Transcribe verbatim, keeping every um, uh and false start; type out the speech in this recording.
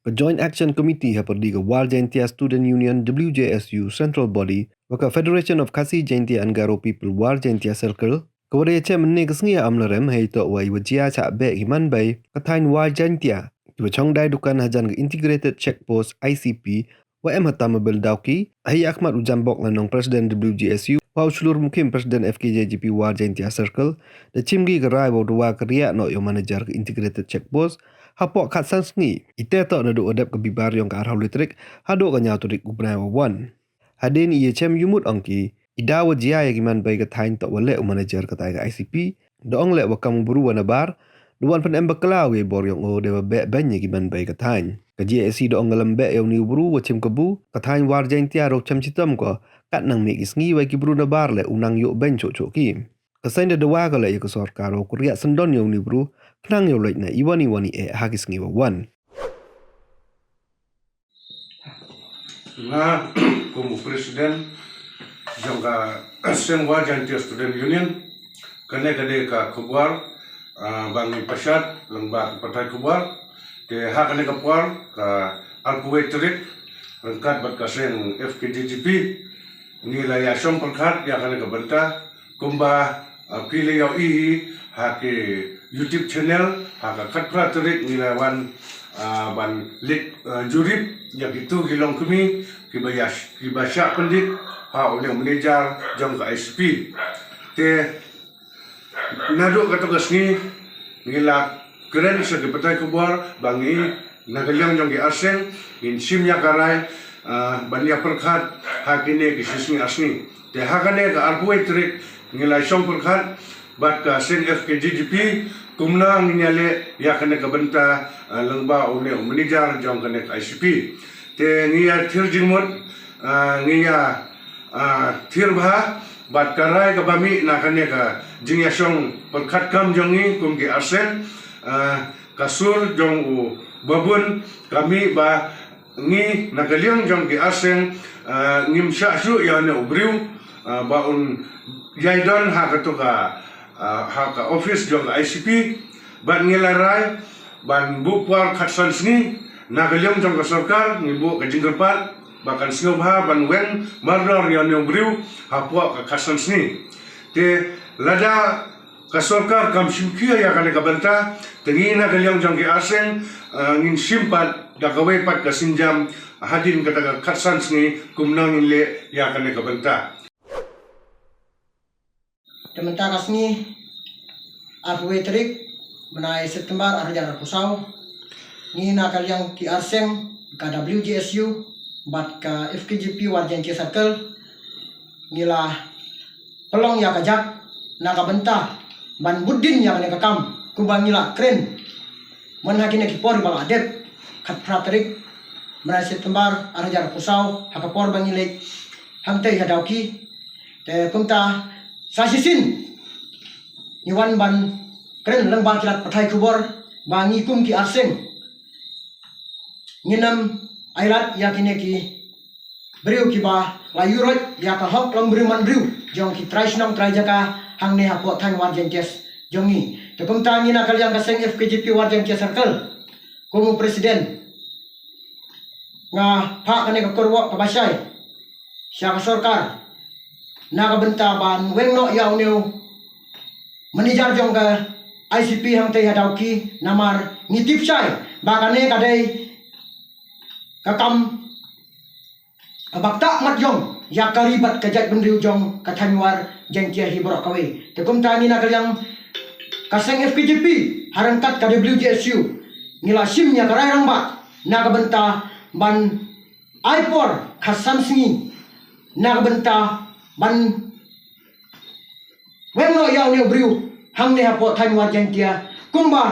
Ka Joint Action Committee hapyrdi ka War Jaintia Student Union, W J S U Central Body, wa ka Federation of Khasi Jaintia and Garo People War Jaintia Circle, ka wa da ïachem mynne ka sngi ha Amlarem, hei toh wa i wa jia chah beh ki manbei ka thaiñ War Jaintia, ki wa chong dai dukan hajan ka Integrated Check Post, I C P, wa em ha Tamabil Dawki, hei ïa khmat u Jambok Lanong, President W J S U, wa u Shlur Mukhim, President F K J G P War Jaintia Circle, da chim ki ka rai wa u dawa ka riak noh ïa u manager ka Integrated Check Post hapoh khatsan sngi. Ite toh naduh wa dep ka bibar yong ka arphew lai tarik haduh ka ñiaw tarik u bnai wa wan. Hadien i ïachem ïumut, ong ki, i daw wa jia ïa ki manbei ka thaiñ toh wa leh u manager katai ka I C P, da ong leh wa kam u bru wa nabar, da wan pynem bakla u ïa i bor yong o, da wa beh beiñ ïa ki manbei ka thaiñ. Ka J A C da ong ka lem beh ïa uni u bru wa chim kabu, ka thaiñ War Jaintia ruh chem chitom ko, kat nang mih ki sngi wa ki bru nabar leh u nang ïoh beiñ chuh chuh ki. Ka seng da dawa ka leh ïa ka sorkar wa u riak syndon ïa uni u bru, khnang ïa u leit na iwan iwan i eh ha ki sngi wa wan. Nga kum u president jong ka seng War Jaintia Student Union, kane ka dei ka khubor, ah, ba ngi pynshad lyngba ki pathai khubor. Te ha kane ka por ka arphew wei tarik, ryngkat bad ka seng F K J G P, ngi la ïa shong pyrkhat ïa kane ka bynta, kumba, ah, phi la ïohi hi ha ki YouTube channel, ha ka khatphra tarik ngi la wan, ah, ban leit, ah, jurip ïa kitu ki longkmie kiba ïa, kiba shah pyndit ha une u manager jong ka I C P. Te naduh kato ka sngi ngi la kren sha ki pathai khubor ba ngi na ka liang jong ki arseng ngin shim ïa ka rai, ah, ban ïa pyrkhat ha kine ki shisngi arsngi. Te ha kane ka arphew wei tarik ngi la shong pyrkhat bad ka seng F K J G P kumno ngin ïa leh ïa kane ka bynta, ah, lyngba une u manager jong kane ka I C P. Te ngi ïa thied jingmut, ah, ngi ïa, ah, thied bha bad ka rai kaba mih na kane ka jingïashong pyrkhat kam jong ngi kum ki arseng, ah, ka sur jong u babun ka mih ba ngi na ka liang jong ki arseng, ah, ngim shah shuh ïa une u briew, ah, ba un ïai don ha kato ka, ah, ha ka office jong ka I C P, bad ngi la rai ban buh por khatsan sngi na ka liang jong ka sorkar, ngi buh ka jingkyrpad ba kan sngewbha ban weng mardor ïa une u briew hapoh ka khatsan sngi. Te lada ka sorkar kam shim khia ïa kane ka bynta, te ngi na ka liang jong ki arseng, ah, ngin shim pat da kawei pat ka sienjam hadien kata ka khatsan sngi kumno ngin leh ïa kane ka bynta. Te mynta ka sngi arphew wei tarik bnai September ar hajar arphew saw, ngi na ka liang ki arseng ka W J S U bad ka F K J P War Jaintia Circle ngi la pynlong ïa ka jak na ka bynta ban bud dien ïa kane ka kam kumba ngi la kren man ha kine ki por ba la dep, khatphra tarik bnai September ar hajar arphew saw ha ka por ba ngi leit hangtei ha Dawki. Te kumta sa shisien ngi wan ban kren lyngba ki lad pathai khubor ba ngi kum ki arseng ngin ym ailad ïa kine ki briew kiba la ïuhroit ïa ka hok long briew man briew jong ki trai shnong trai jaka hangne hapoh thaiñ War Jaintia jong ngi. Te kumta ngi na ka liang ka seng F K J P War Jaintia Circle, kum u president, nga phah kane ka kyrwoh kaba shai sha ka sorkar na ka bynta ban weng noh ïa une u manager jong ka I C P hangtei ha Dawki, namar ngi tip shai ba kane ka dei ka kam kaba ktah mat jong ïa ka ri bad ka jaitbynriew jong ka thaiñ War Jaintia hi baroh kawei. Te kumta ngi na ka liang ka seng F K J P ha ryngkat ka W J S U ngi la shim ïa ka rai rangbah na ka bynta ban ai por khatsan sngi na ka bynta ban weng noh ïa une u briew hangne hapoh thaiñ War Jaintia kumba